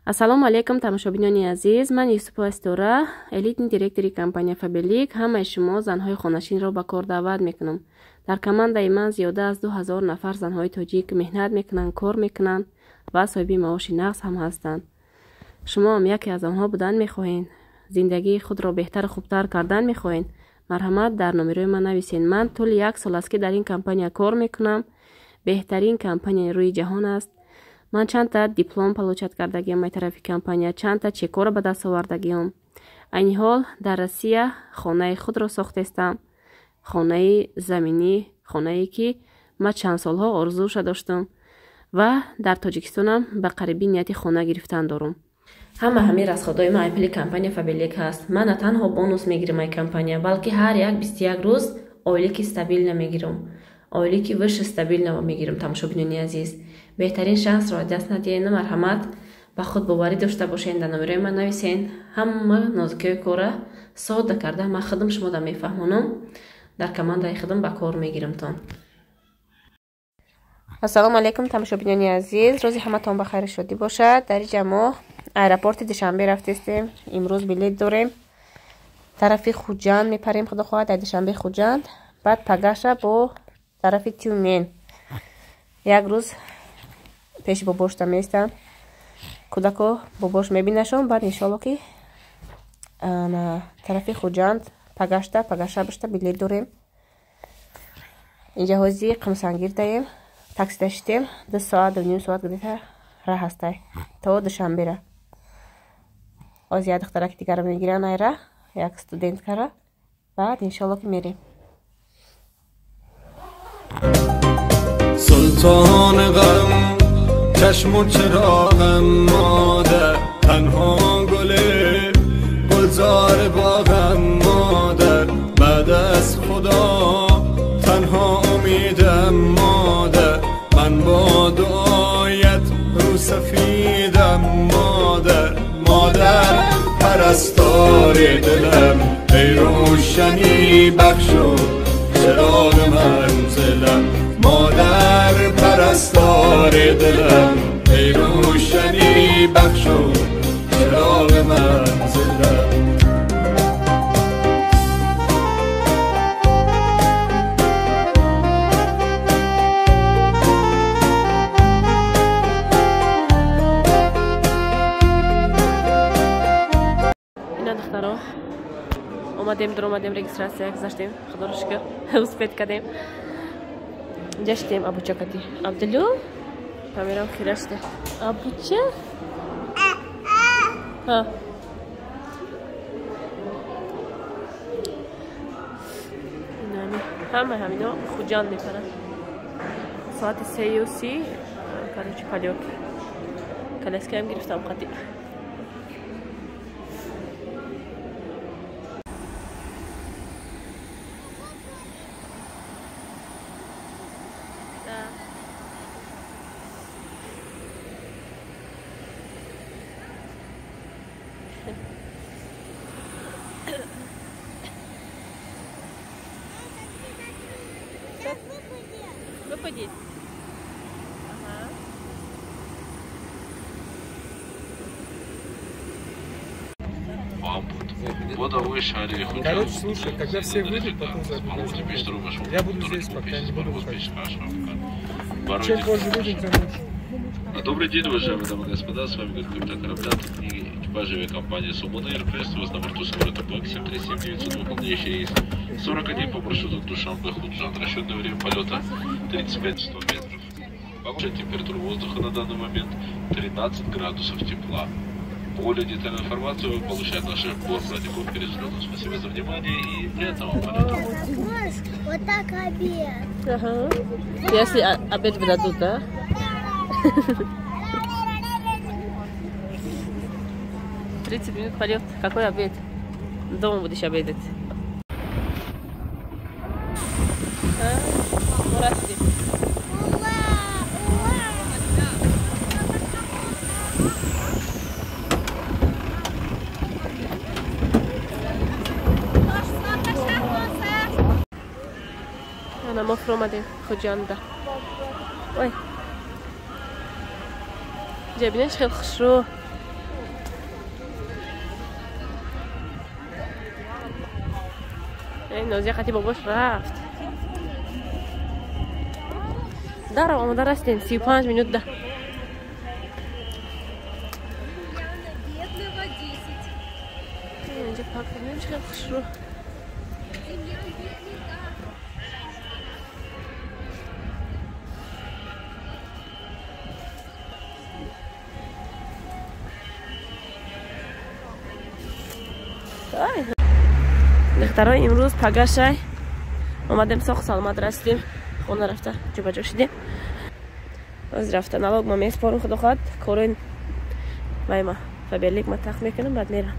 Ассалому алайкум, тамошобинони азиз. Ман Юсупова Ситора, элитный директори компания Фаберлик. Ҳамаи шумо занҳои хонашинро ба кор даъват мекунам. Дар командаи ман зиёда аз 2000 нафар занҳои тоҷик меҳнат мекунанд, кор мекунанд ва соҳиби маоши нағз ҳам ҳастанд. Шумо ҳам яке аз онҳо будан мехоҳед, зиндагии худро беҳтару хубтар кардан мехоҳед? Марҳамат, дар номерои ман нависед. Ман тӯли як сол аст, ки дар ин компания кор мекунам. Беҳтарин компанияи рӯи ҷаҳон аст. Ман чандта диплом получать кардагиам ай тарафи компания, чандта чекора ба даст овардагиам. Айни ҳол дар Россия хонаи худро сохтестам. Хонаи заминӣ, хонае ки ман чанд солҳо орзуша доштам ва дар Тоҷикистонам ба қарибӣ нияти хона гирифтан дорам. Ҳама ҳамин расходҳои ман ай пули компания Фаберлик ҳаст. Ман на танҳо бонус мегирам ай компания, балки ҳар як 21 рӯз ойлики стабилна мегирам. Ойлики выше стабилна мегирам, тамошобинони азиз. Беҳтарин шансро аз даст надиҳед, марҳамат, ба худ боварӣ дошта бошед, дар номерои ман нависед. Ҳама нозукиҳои кора сода карда ман худам шумода мефаҳмонам. Дар командаи худам ба кор мегирамтон. Ассалому алайкум, тамошобинони азиз. Рӯзи ҳаматон ба хайру шодӣ бошад. Дар инҷа мо аэропорти Душанбе рафтестем. Имрӯз билет дорем. Тарафи Хуҷанд мепарем, худо хоҳад, дар Душанбе Хуҷанд. Баъд пагаша бо тарафи Тюмен. Як рӯз пеши бобошта меистам. Кӯдако бобош мебинашон, баъд иншоалло ки тарафи Хуҷанд пагашта, пагашабашта билет дорем. Инҷа ҳози Қумсангир даем. Такси даштем, 2 соат, 2.5 соат где-то раҳ ҳастай то Душанбера. Оз як духтараки дигарро мегиран айра, як студенткара. Баъд иншоалло ки мерем. سلطان غم چشم و چراغم مادر، تنها گل گلزار باغم مادر، بعد از خدا تنها امیدم مادر، من با دعایت رو سفیدم مادر، مادر پرستار دلم، ای روشنی بخش و چراغ منزلم، مادر پرستار دلم، ای روشنی بخش و چراغ منزلم. Ина духтаро, омадем, даромадем, регистрация гузаштем, худоро шукр, успеть кардем. Инҷа шидем абуча кати. Абдулло? Камерам хира шиде. Абуча? Ҳа. Инами ҳама ҳамино Хуҷанд мепаранд. Соати 3:30, короче, полёт. Коляскаям гирифтам қати. Выпадет. Ага. Короче, слушай, когда все выйдут, потом заберут. Я буду здесь, пока не буду выходить. Чем позже выйдем, тем лучше. Добрый день, уважаемые дамы и господа, с вами капитан корабля, экипаж авиакомпании «Сумона Air». Приветствую вас на борту самолета Boeing 737-900, выполняющий рейс 41 по маршруту Душанбе-Худжанд. Расчетное время полета 35-100 метров. Повышенная температура воздуха на данный момент 13 градусов тепла. Более детальную информацию вы получаете наших бортпроводников перед взлетом. Спасибо за внимание и приятного полета. Вот так обед. Ага. Если обед выдадут, да? 30 минут полет. Какой обед? Дома будешь обедать. Ана мо фуромадем Хуҷанда. Ой. Ҷа бинеш хел хушрӯ. Нозия қати бобош рафт. Дар омада расидем 35 минут да. Инҷа пак кардем, чӣ қадр хушрӯ. Духтаро, имрӯз пагашай омадем, соқ саломат расидем, хона рафта ҷобаҷо шидем. Оз рафта налог ма меспорам, худо хоҳад, корои вайма Фаберлик ма тахт мекунам, баъд мерам.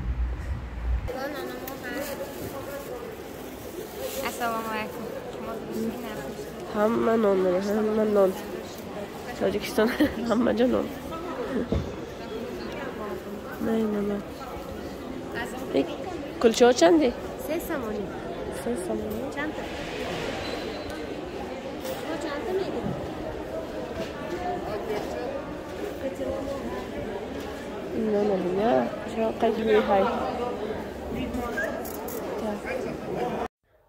Ҳама нон, ҳама нон. Тоҷикистон ҳама ҷо нон. Не, не, не. Кулчаҳо чанде? 3 сомонӣ. 3 сомонӣ. Чанд та? Шумо чанд та мегиред? Нона биня, чаро қайди ҳай.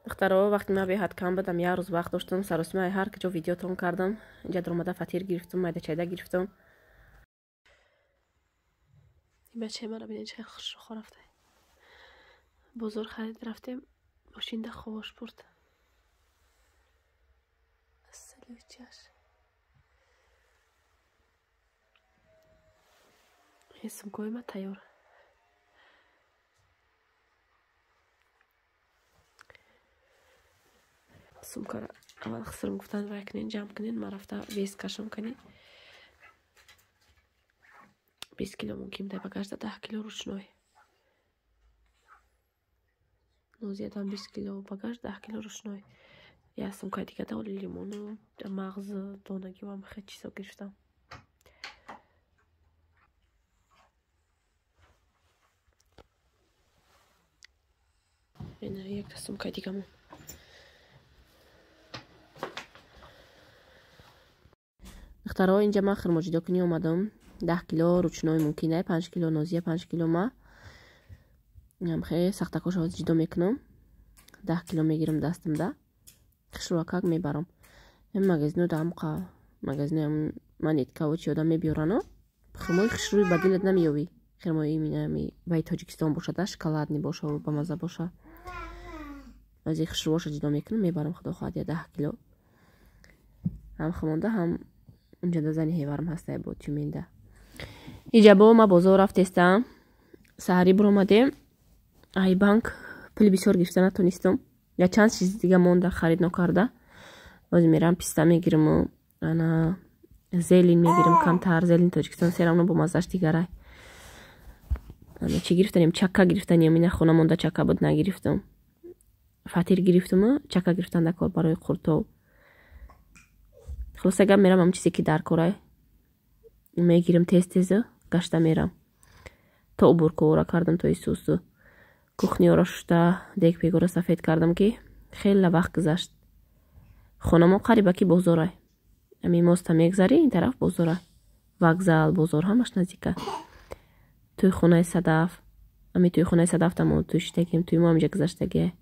Духтаро, вақти ман беҳад кам будам, як рӯз вақт доштам, саросима ҳар куҷо видеотон кардам. Инҷа даромада фатир гирифтам, майда чайда гирифтам. Ин бачаи маро бинед, чӣ қадр хушрӯ рафта. Бозор харид рафтем, мошинда ховош бурд. Салючаш. Ин сумкаҳои ман тайёр. Сумкаро аввал хисрам гуфтанд, вай кунен, ҷамъ кунен, ман рафта вес кашам кунен. 20 кило мумкин дай багажда, 10 кило ручной. Нозиядам 20 кило багаж, 10 кило ручной. Я сумкаи дига да оли лимону, мағз, донагӣ ва хеле чизо гирифтам. Ина якта сумкаи дигамон. Духтаро, инҷа ман хирмоҷидокунӣ омадам. 10 кило ручной мумкин, 5 кило Нозия, 5 кило ма. Хеле сахтакош ҳозир ҷудо мекунам. 10 кило мегирам дастамда. Хушрӯакак мебарам. Ин магазино дамқа, магазино манеткаво чи одам мебиёрано. Хирмои хушрӯи ба дилат намеёвӣ. Хирмои минами вай Тоҷикистон бошада, шоколадни боша, бамаза боша. Аз ин хушрӯоша ҷудо мекунам, мебарам, худо хоҳад, я 10 кило. Ҳам хомонда, ҳам унҷада зани ҳеварам ҳастай бо Тюменда. Иҷа бо ма бозор рафтестам. Саҳарӣ биромадем. Ай банк пули бисёр гирифта натонистам. Я чанд чиз дига монда харид нокарда. Ҳозир мерам писта мегираму, ана зелин мегирам камтар, зелин Тоҷикистон серамно бо маззаш дигарай. Ана чӣ гирифтанем? Чакка гирифтанем. Ина хона монда чакка буд, нагирифтам. Фатир гирифтаму, чакка гирифтан дар кор барои қуртов. Хулоса гап мерам ҳам чизе ки дар корай мегирам, тез тез гашта мерам. То убуркора кардам, то Исусу. Кухниёро шушта, дегпегоро сафед кардам, ки хеле вақт гузашт. Хонамо қариба ки бозорай. Ами моста мегзарӣ, ин тараф бозорай. Вокзал, бозор ҳамаш наздика. Тӯи хонаи Садаф, ами тӯи хонаи Садаф тамо тӯй шидагем, тӯи мо ҳаминҷа гузаштагие.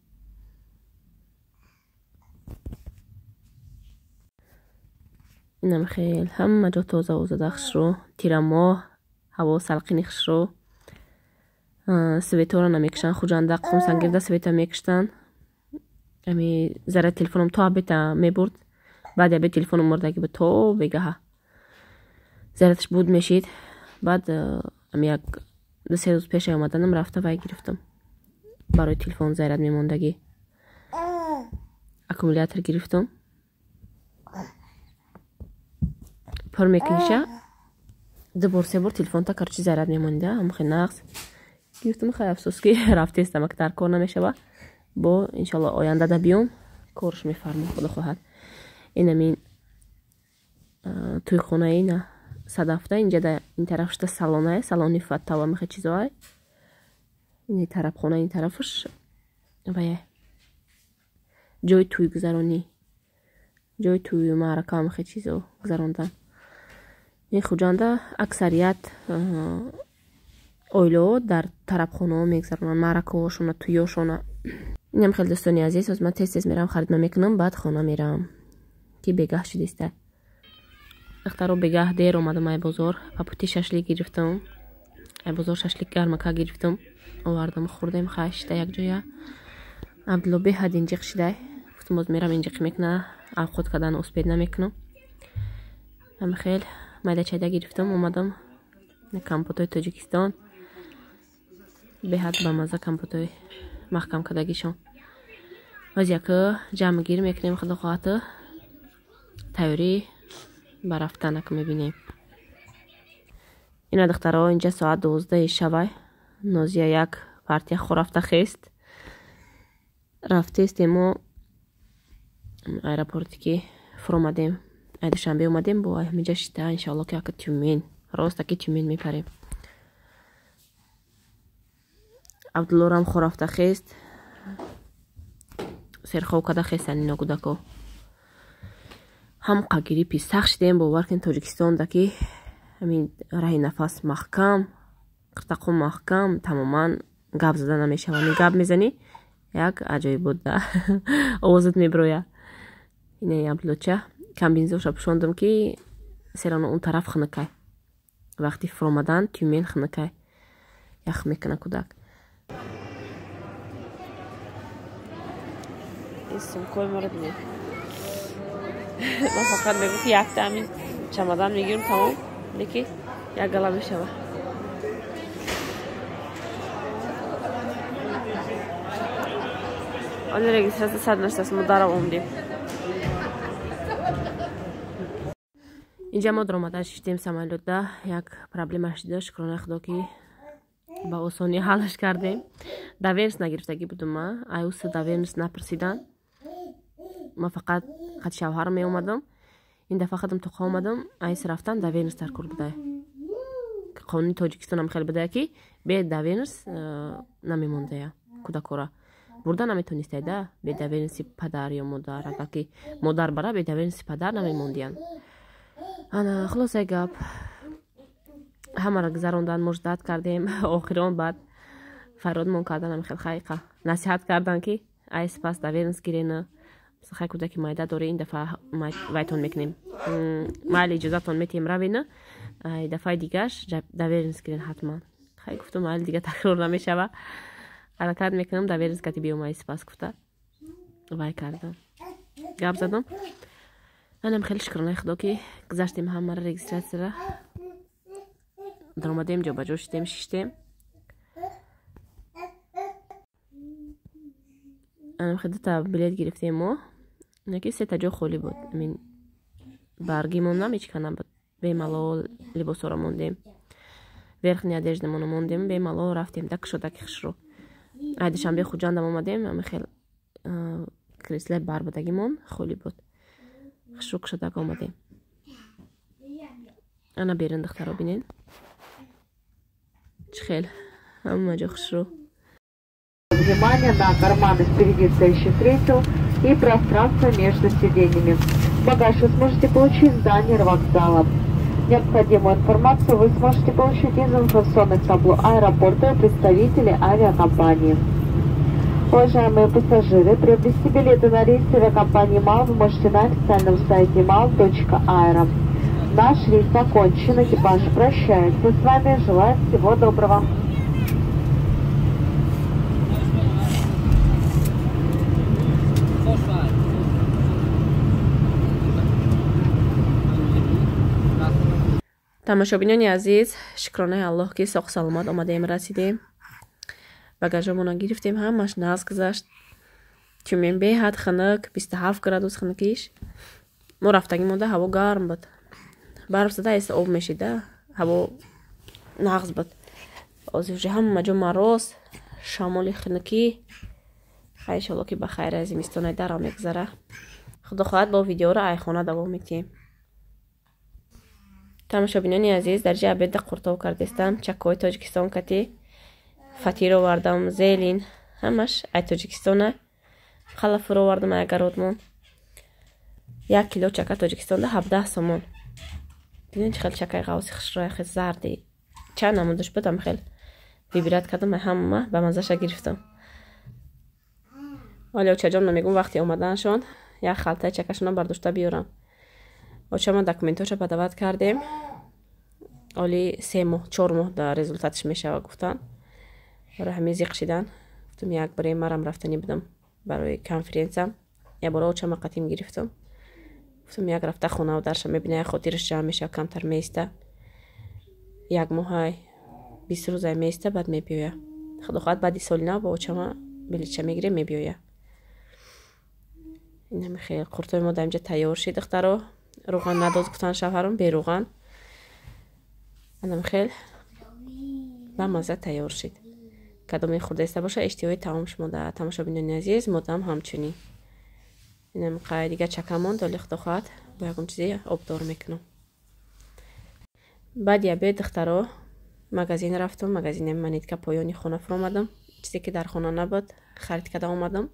Инам хел ҳама ҷо тоза озода хушрӯ, тирамоҳ, ҳаво салқини хушрӯ. Светора намекушанд, Хуҷанда Қумсангирда света мекуштанд. Ами зара телефоном то абета мебурд, баъди абед телефоном мурдагӣ буд то бегаҳа. Зараташ буд мешид. Баъд ами як ду-се рӯз пешай омаданам рафта вай гирифтам. Барои телефон заряд мемондагӣ. Аккумулятор гирифтам. Пур мекуниша, ду бор се бор телефонта короче заряд мемонида, ҳам хеле нағз гирифтам. Хеле афсӯс ки рафтестам, ак дар кор намешава. Бо иншалло оянда да биём, корш мефармам, худо хоҳад. Инамин тӯйхонаи ина Садафта, инҷа да ин тарафшта салонае, салони фаттава мехе чизоай. Ин тарафхона, ин тарафаш вая ҷои тӯйгузаронӣ, ҷои тӯю маърака мехе чизо гузарондан. Ин Хуҷанда аксарият оилаҳо дар тарабхонаҳо мегузаронанд маъракаҳошона, тӯёшона. Инам хеле дӯстони азиз, ҳозир ман тез тез мерам харидма мекунам, баъд хона мерам ки бегаҳ шудиста. Духтаро бегаҳ дер омадам ай бозор, по пути шашлик гирифтам. Ай бозор шашлик гармака гирифтам, овардам, хӯрдем хашта якҷоя. Абдулло беҳад инҷиқ шидай. Гуфтам боз мерам инҷиқӣ мекуна, авқот кардан успед намекунам. Ҳама хел майда чайда гирифтам, омадам компотои Тоҷикистон. Беҳад бамаза компотои маҳкам кардагишон. Боз яка ҷамъгир мекунем, худо хоҳад, тайёрӣ ба рафтанака мебинем. Ина духтаро, инҷа соат 12 шавай. Нозия як партия хорафта хест. Рафтестем мо аэропорте ки фуромадем. Ай Душанбе омадем, бо ҳаминҷа шита иншоалло ки яка Тюмен, рост аки Тюмен мепарем. Абдуллорам хорафта хест. Серхов када хестан ино кӯдако. Ҳам қагирипи сахт шидем, бовар кунед Тоҷикистонда ки ҳамин раҳи нафас маҳкам, қиртақо маҳкам, тамоман гап зада намешавад. Ҳамин гап мезанӣ, як аҷоибот да овозат мебироя. Ина Абдуллоча комбинзоша пӯшондам ки серано он тараф хунукай. Вақти фуромадан Тюмен хунукай. Ях мекуна кӯдак. Ин сумкои моро бинед. Ман фақат мегӯм ки якта ҳамин чамадан мегирам, тамом, леки як гала мешава. Оли регистрация сад наштаст, мо дарав омдем. Инҷа мо даромада шиштем самолётда, як проблема шида, шукронаи худо ки ба осонӣ ҳаллаш кардем. Доверенность нагирифтагӣ будум ма, аюса доверенность напурсидан. Ма фақат қад шавҳар меомадам. Ин дафъа хадам тоқа омадам, айс рафтан доверенность дар кор будай. Қонуни Тоҷикистонам хеле будая ки бе доверенность намемондая кӯдакора. Бурда наметонистай да, бе доверенности падар ё модар. Агар ки модар бара, бе доверенности падар намемондиян. Ана хулосаи гап, ҳамаро гузарондан, муждат кардем. Охирон баъд фарёдмон кардан, ҳам хел хайқа насиҳат кардан ки ай сипас доверенность гирена. Хай кӯдаки майда дорӣ, ин дафъа вайтон мекунем, майли иҷозатон метиҳем равена, ай дафъаи дигаш доверенность гирен ҳатман. Хай гуфтам майли дига такрор намешава, ҳаракат мекунам доверенность кати биём ай сипас гуфта вай кардам, гап задам. Анам хеле шукронаи худо ки гузаштем ҳамаро регистрацияра, даромадем, ҷобаҷо шидем, шиштем. Анам хеле дута билет гирифтем мо, ки сета ҷо холӣ буд. Амин баргимон нам ҳеч ка набуд, бемалол либосҳоро мондем, верхний одеждамонро мондем, бемалол рафтем да кушодаки хушрӯ. Ай Душанбе Хуҷандам омадем, ами хел креслаи барбудагимон холӣ буд, хушрӯ кушодак омадем. Ана берун духтаро бинед, чӣ хел ҳама ҷо хушрӯ. Внимание на карманы впереди стоящих кресел и пространство между сиденьями. Багаж вы сможете получить в здании вокзала. Необходимую информацию вы сможете получить из информационных табло аэропорта и представителей авиакомпании. Уважаемые пассажиры, приобрести билеты на рейс авиакомпании МАЛ вы можете на официальном сайте mal.aero. Наш рейс окончен, экипаж прощается с вами, желает всего доброго. Тамошобинони азиз, шукронаи Аллоҳ ки соқ саломат омадаем, расидем. Багажомонро гирифтем, ҳамаш нағз гузашт. Тюмен беҳад хунук, 27 градус хунукиш. Мо рафтагӣ монда ҳаво гарм буд. Барф зада эса об мешида, ҳаво нағз буд. Ҳозир уже ҳама ҷо мороз, шамоли хунукӣ. Хай иншоалло ки ба хайр аз зимистонаи дарав мегузара. Худо хоҳад бо видеоро айхона давом медиҳем. Тамошобинони азиз, дар ҷа обеда қуртов кардестам, чакои Тоҷикистон кати фатир овардам, зелин, ҳамаш ай Тоҷикистона. Халафур овардам ай агародмон. 1 кило чака Тоҷикистонда 17 сомон. Дидин чӣ хел чакаи ғавси хушрӯя, хел зарди. Чанд намудаш буд, ам хел вибрат кардам, ай ҳама ба мазаша гирифтам. Вале очаҷон мегӯм вақти омаданашон як халтаи чакашона бардошта биёрам. Очама документҳоша подавать кардем. Оли 3 моҳ 4 моҳ дар результатш мешава гуфтан. Барои ҳамин зиқ шидан. Гуфтам як баре марам рафтанӣ будам барои конференсия. Як бора очама қатим гирифтам. Гуфтам як рафта хонаву дарша мебина, як хотираш ҷамъ мешава, камтар меиста. Як моҳай 20 рӯзай меиста, баъд мебиёя. Худо хоҳад баъди соли нав бо очама билетча мегирем, мебиёя. Инами хел қуртои мо дар инҷа тайёр шид, духтаро. Рӯған надоз гуфтан шавҳарам, берӯған. Анам хел ба мазза тайёр шид. Кадоме хӯрдаиста боша, иштиҳои таом шумо да тамошобинони азиз, модам ҳамчунин. Инам қай дига чака монд, оли худо хоҳад бо ягон чизе обдор мекунам. Баъди обед духтаро магазин рафтам, магазини Манитка поёни хона фуромадам. Чизе ки дар хона набуд, харид карда омадам.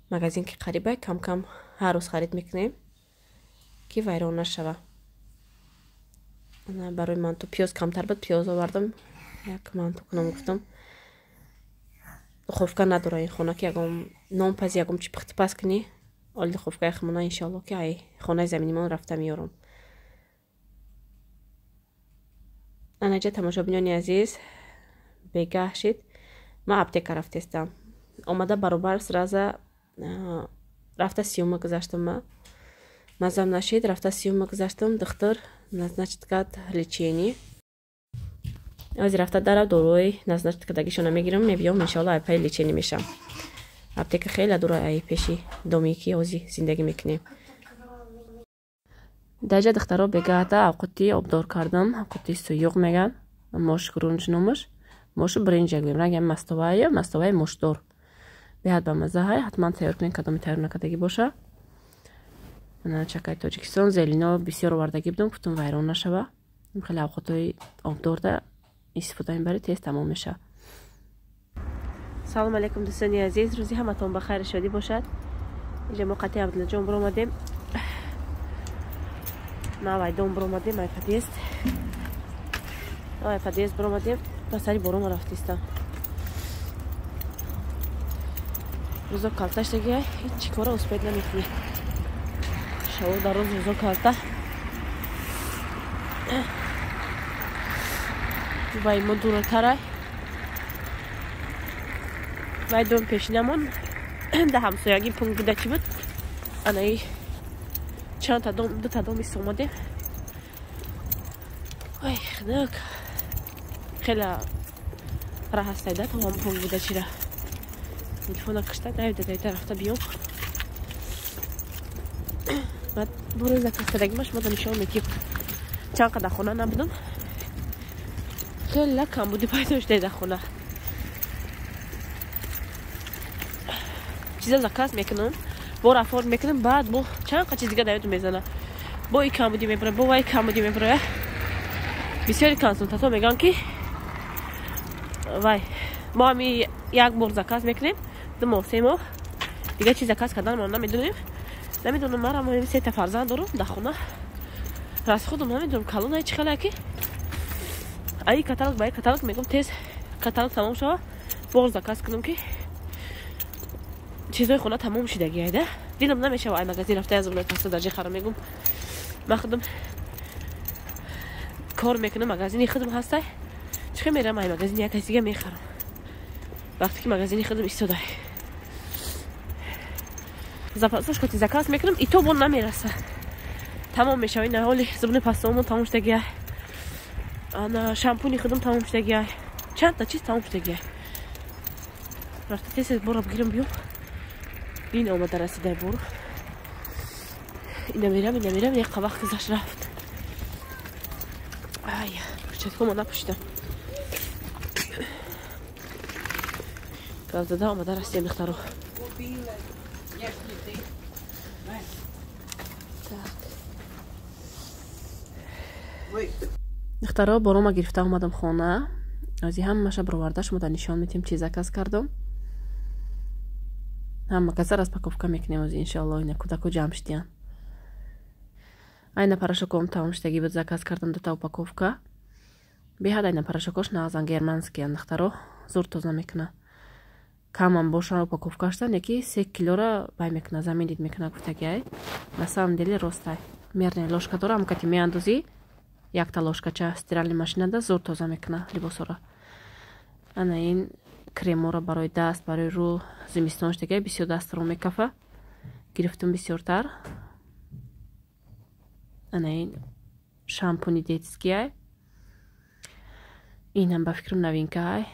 Магазин ки қарибай, кам-кам ҳар рӯз харид мекунем, ки вайрон нашава. Барои манту пиёз камтар буд, пиёз овардам, як манту кунам гуфтам. Духовка надора ин хона, ки ягон нонпази, ягон чи пухтипаз кунӣ. Оли духовкаи хона иншоалло ки ай хонаи заминимон рафта меёрам. Анаҷа тамошобинони азиз, бегаҳ шид, ман аптека рафтестам. Омада баробар сраза рафта сиюма гузаштам ма. Мазам нашид, рафта сиюма гузаштам, духтур назначит кард лечение. Ҳозир рафта дара доруи назначит кардагишона мегирам, мебиём, иншоалло ай пай лечение мешам. Аптека хеле дура ай пеши доме ки ҳозир зиндагӣ мекунем. Даҷа духтаро бегаҳда авқоти обдор кардам, авқоти суюқ меган, мош гурунҷ номаш, мошу бринҷ гӯем, ранги мастовае, мастоваи мошдор. Беҳад ба мазза ҳай, ҳатман тайёр кунед, кадоме тайёр накардагӣ боша. Ана чакаи Тоҷикистон, зелино бисёр овардагӣ будам, гуфтам вайрон нашава. Хеле авқотҳои обдорда истифода мебаред, тез тамом мешава. Салом алейкум дӯстони азиз, рӯзи ҳаматон ба хайру шодӣ бошад. Инҷа мо қатъи Абдуллоҷон биромадем. Ма вайдон биромадем, ай подъезд. Ай подъезд биромадем, ба сари борон рафтистам. Рӯзо калташ дагиай, ҳеҷ кора успед намекунӣ. Шаво дар рӯз рӯзо калта. Вай мо дуртарай. Вай дом пешинамон да ҳамсоягӣ пункт буда чӣ буд? Анаи чанд та дом, ду та дом истомадем. Ой, худок. Хеле раҳ ҳастайда то ҳам пункт буда чира. Телефона кишта, дайда дайда рафта биём. Баъд бори заказ кардагимаш мо нишон метиҳем. Чанд қадар хона набудам. Хеле камбудӣ пайдо шуда дар хона. Чиза заказ мекунам, бор афорд мекунам, баъд бо чанд қа чиз дига дар ёдум мезана. Бо и камбудӣ мебароя, бо вай камбудӣ мебароя. Бисёри консултантҳо мегӯянд ки вай мо ҳами як бор заказ мекунем, 2 моҳ, 3 моҳ дига чиз заказ кардан мо намедонем. Намедонам, марам ҳами 3 та фарзанд дорам дар хона. Раз худам намедонам калон ай чӣ хеле ки ай каталог ба ай каталог мегӯям, тез каталог тамом шава, бор заказ кунам ки чизои хона тамом шидагӣ айда. Дилам намешава ай магазин рафта аз рӯи паста дарҷа харам мегӯм. Ман худам кор мекунам, магазини худам ҳастай. Чӣ хел мерам ай магазини як каси дига мехарам. Вақте ки магазини худам истодай. Запасош коти заказ мекунам, и то бон намераса. Тамом мешава. Ин ҳоли зубни пастаомон тамом шудагӣ. Ана шампуни худам тамом шудагӣ. Чанд та чиз тамом шудагӣ. Рафта тез бора бигирам биём. Ин омада расидай бор. Ина мерам, ина мерам, як вақт гузашт рафт. Ай, перчаткома напӯшидам. Газдада омада расидем духтаро. Духтаро, борома гирифта омадам хона. Ози ҳамаша бироварда шумо дар нишон метиҳем чӣ заказ кардам. Ҳама каса распаковка мекунем ози иншоалло. Ина кӯдако ҷамъ шудиян. Айна порошоком тамом шудагӣ буд, заказ кардам 2 та упаковка. Беҳад айна порошокош нағзан, германскиян духтаро, зур тоза мекуна. Камам бошан, упаковка шдан, яки 3 килора бай мекуна, заменить мекуна, гуфтагиай. На самом деле ростай. Мерная ложка дора, ҳамкати меандозӣ, якта ложкача стиральный машинада зур тоза мекуна либосора. Ана ин кремора барои даст, барои рӯ. Зимистонш дега бисёр дастро мекафа, гирифтум бисёртар. Ана ин шампуни детскийай. Инам ба фикрам новинкаай.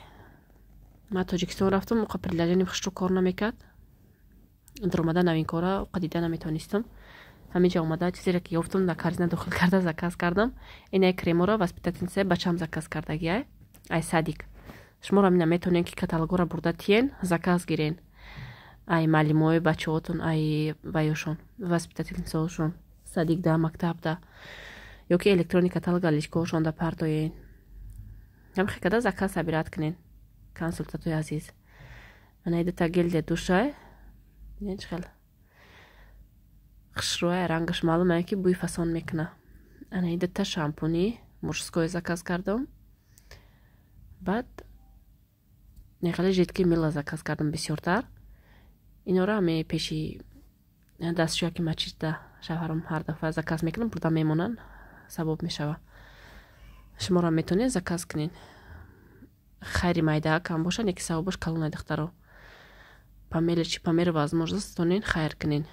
Ман Тоҷикистон рафтам, уқа приложение хушрӯ кор намекард. Даромада новинкора уқа дида наметавонистам. Ҳаминҷа омада, чизере ки ёфтам, дар корзина дохил карда, заказ кардам. Ин кремора воспитательницаи бачам заказ кардагиай ай садик. Шуморо ҳамина метавонед, ки каталогора бурда тиен, заказ гирен ай маълимои бачаҳотон, ай ваёшон, воспитательницаошон, садикда, мактабда, ё ки электронный каталога личкаҳошонда партоен. Ҳамихе када заказ собирать кунен, консультантои азиз. Ана идата гель для душа, чӣ хел хушрӯя, рангаш маълум, ки бӯи фасон мекуна. Ана идата шампуни мужской заказ кардам. Баъд нехеле жидкий мыло заказ кардам бисёртар. Инора ҳаме пеши дастшӯяки мачида шавҳарам ҳар дафъа заказ мекунам, бурда мемонанд, савоб мешава. Шуморо метавонед заказ кунед. Хайри майда кам бошад, яки савобаш калонай, духтаро. По мелочи, по мере возможности тонен хайр кунед.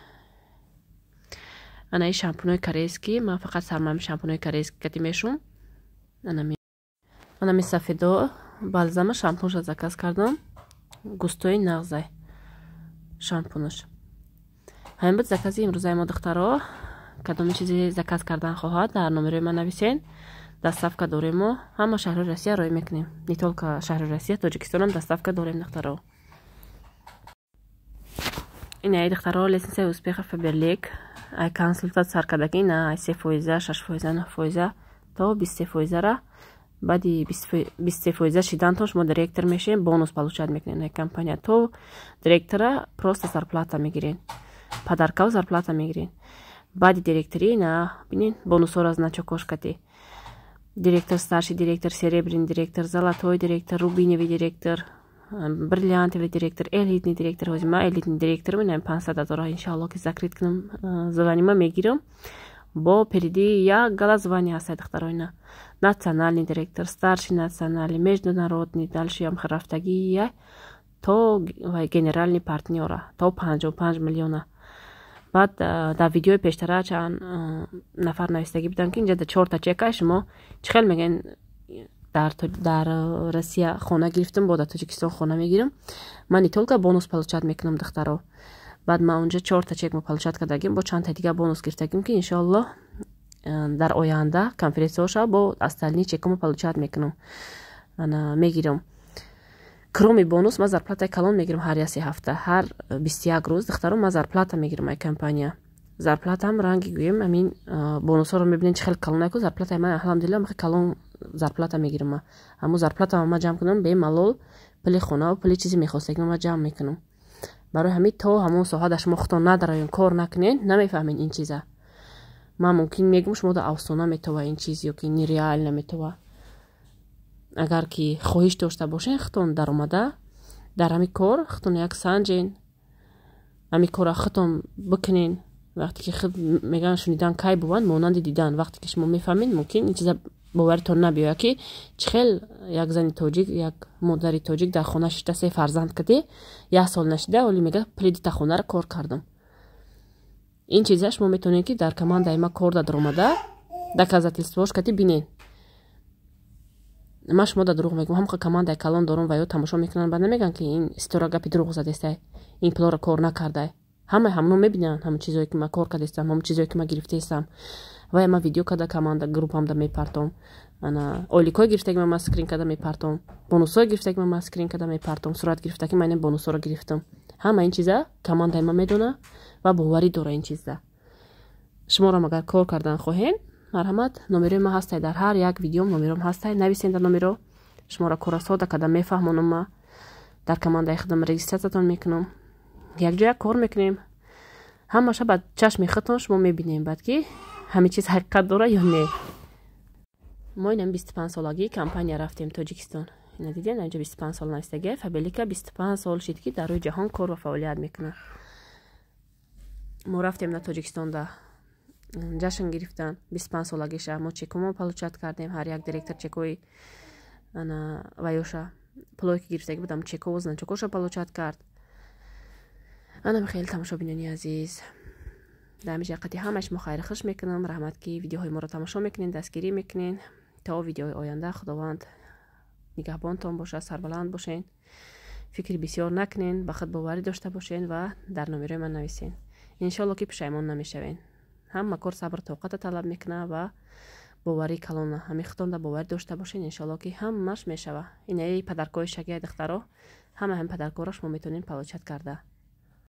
Ана ин шампунои корейский. Ман фақат сармами шампунои корейский кати мешум. Анами сафедо бальзама, шампунша заказ кардам, густои нағзай шампунаш. Ҳамин буд закази имрӯзаи мо, духтаро. Кадоми чизе заказ кардан хоҳад, дар номерои ман нависен. Доставка дорем мо, ҳама шаҳрҳои Россия роӣ мекунем, не только шаҳри Россия, Тоҷикистонам доставка дорем, духтаро. Инаи, духтаро, лестницаи успеха Фаберлик ай консультат сар кардаги на ай 3%, 6%, 9% то 23%-ра. Баъди 23% шидантон шумо директор мешавед, бонус получать мекунед ай компания. То директора просто зарплата мегиред, подаркав зарплата мегиред. Баъди директорӣ на бинед, бонусҳоро значокош кати: директор, старший директор, серебряный директор, золотой директор, рубиновый директор, бриллиантовый директор, элитный директор. Ҳозир ман элитный директорам. Ина 500 000, иншаалло, ки закрыть кунам, званима мегирам. Бо впереди як гала звание ҳаста, духтаро. Ина национальный директор, старший национальный, международный, дальше ям рафтагия то генеральный партнёра, то 55 миллиона. Баъд дар видеои пештара чанд нафар навистагӣ буданд, ки инҷа да чорта чека шумо чӣ хел мегӯен, дар Россия хона гирифтам, бо дар Тоҷикистон хона мегирам. Ман не только бонус получать мекунам, духтаро. Баъд ман унҷа чорта чек мо получать кардагим, бо чандта дига бонус гирифтагим, ки иншоаллоҳ дар оянда конференсияҳо шава, бо остальные чекамо получать мекунам, ана мегирам. Кроме бонус ман зарплатаи калон мегирам ҳар як 3 ҳафта, ҳар 21 рӯз, духтаро, ман зарплата мегирам ай компания. Зарплатам ранги гӯем, амин бонусҳоро мебинем, чӣ хел калонаку зарплатаи ман. Алҳамдулилла, махе калон зарплата мегирам. Ҳамун зарплатаро ман ҷамъ кунам, бемалол пули хонаву пули чизе мехостагиро ман ҷамъ мекунам. Барои ҳамин то ҳамон соҳа дар шумо худтон надароен, кор накунед, намефаҳмед ин чиза. Ман мумкин мегӯм, шумо да афсона метова ин чиз ё ки нереально метова. Агар ки хоҳиш дошта бошед, худтон даромада дар ҳамин кор худтон як санҷен, ҳамин корро худтон бикунен. Вақте ки худ мегӯянд, шунидан кай буванд монанди дидан. Вақте ки шумо мефаҳмед, мумкин ин чиза боваритон набиёяд, ки чӣ хел як зани тоҷик, як модари тоҷик дар хона шишта, се фарзанд каде, як сол нашида, оли мега пули дита хонаро кор кардам. Ин чиза шумо метавонед, ки дар командаи ма кор даромада, доказательствош кати бинед. Ман шумо да дурӯғ мегӯм? Ҳамқа командаи калон дорум ва ё тамошо мекунанд, баъд намегӯянд, ки ин Ситора гапи дурӯғ задестай, ин пулоро кор накардай. Ҳамаи ҳамоно мебинанд, ҳамон чизое ки ман кор кардастам, ҳамон чизое ки ман гирифтаистам. Вая ман видео карда команда группамда мепартом. Ана ойликҳои гирифтаги ман скрин карда мепартом, бонусҳои гирифтаги ман скрин карда мепартом, сурат гирифта, ки ман ин бонусҳоро гирифтам. Ҳама ин чиза командаи ман медона ва боварӣ дора ин чиза. Шуморам агар кор кардан хоҳед, марҳамат, номерои ман ҳастай, дар ҳар як видеом номером ҳастай, нависен дар номеро. Шуморо кора сода карда мефаҳмонам. Ма дар командаи худам регистратсиятон мекунам, якҷоя кор мекунем. Ҳамаша ба чашми худтон шумо мебинем баъд, ки ҳамин чиз ҳақиқат дора ё не. Мо инам 25-солагии компания рафтем Тоҷикистон. Ина диден, инҷа 25 сол навистагия. Фаберлика 25 сол шид, ки дар рӯи ҷаҳон кор ва фаъолият мекунад. Мо рафтем на Тоҷикистонда, ҷашн гирифтан 25 солагиша. Мо чекумо получать кардем, ҳар як директор чекои ана ваёша, пулое ки гирифтагӣ будам, чекову значокоша получать кард. Анам хеле, тамошобинони азиз, дар ҳамин ҷақати ҳамаи шумо хайри хуш мекунам. Раҳмат, ки видеоҳои моро тамошо мекунед, дастгирӣ мекунед. То видеои оянда Худованд нигаҳбонтон бошад, сарбаланд бошед, фикри бисёр накунед, ба худ боварӣ дошта бошед ва дар номерои ман нависед. Иншолло, ки пушаймон намешавед. Ҳама кор сабр, тоқата талаб мекунад ва боварии калона. Ҳамин худтонда боварӣ дошта бошед, иншолло, ки ҳамаш мешава. Инаи подаркои шагия, духтаро, ҳама ҳамин подаркоро шумо метавонед получать карда.